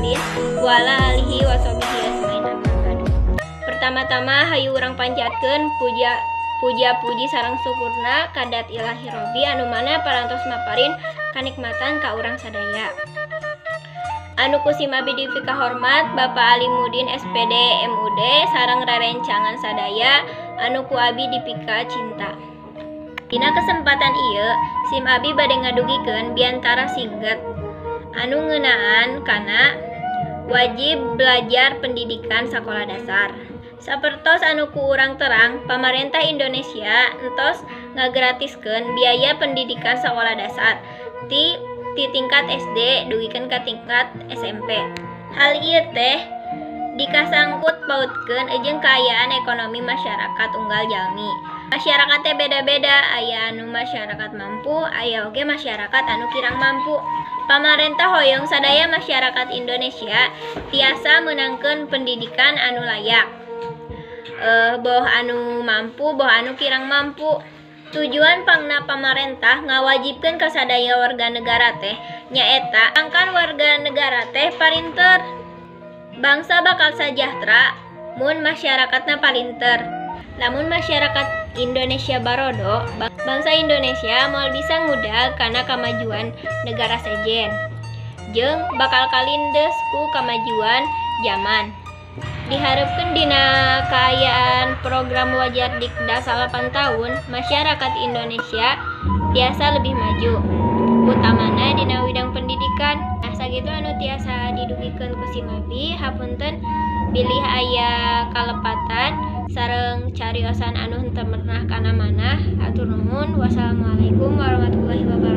mursalin wa ala alihi wa sahbihi ajmain, amma ba'du. Pertama-tama, hayu urang panjatkeun puja puja puji sareng syukurna ka Dzat Ilahi Robbi anu mana parantos maparin kanikmatan ka urang sadaya. Anu ku sim abi dipikahormat Bapak Alimudin SPD MUD sareng rerencangan sadaya anu ku abi dipika cinta. Dina kesempatan ieu, sim abi bade ngadugikeun biantara singget anu ngeunaan kana wajib belajar pendidikan sekolah dasar. Sapertos anu ku urang terang, pamarentah Indonesia entos ngagratiskeun biaya pendidikan sekolah dasar ti tingkat SD dugikeun ka tingkat SMP. Hal ieu teh dikasangkut pautkeun jeung kaayaan ekonomi masyarakat unggal jalmi. Masyarakat teh beda-beda, aya anu masyarakat mampu, aya oge masyarakat anu kirang mampu. Pamarentah hoyong sadaya masyarakat Indonesia tiasa meunangkeun pendidikan anu layak. Boh anu mampu, boh anu kirang mampu. Tujuan pangna pamarentah ngawajibkeun ka sadaya warga negara teh nyaeta sangkan warga negara teh parinter. Bangsa bakal sajahtera mun masyarakatna parinter. Lamun masyarakat Indonesia barodo, bangsa Indonesia moal bisa ngudag kana kamajuan negara sejen. Jeung bakal kalindes ku kamajuan jaman. Diharepkeun dina kaayaan program Wajar Dikda 9 tahun, masyarakat Indonesia tiasa lebih maju, utamana dina widang pendidikan. Nah, sakitu anu tiasa didugikeun ku sim abi. Hapunten bilih aya kalepatan sareng cariosan anu henteu merenah kana manah. Hatur nuhun. Wassalamualaikum warahmatullahi wabarakatuh.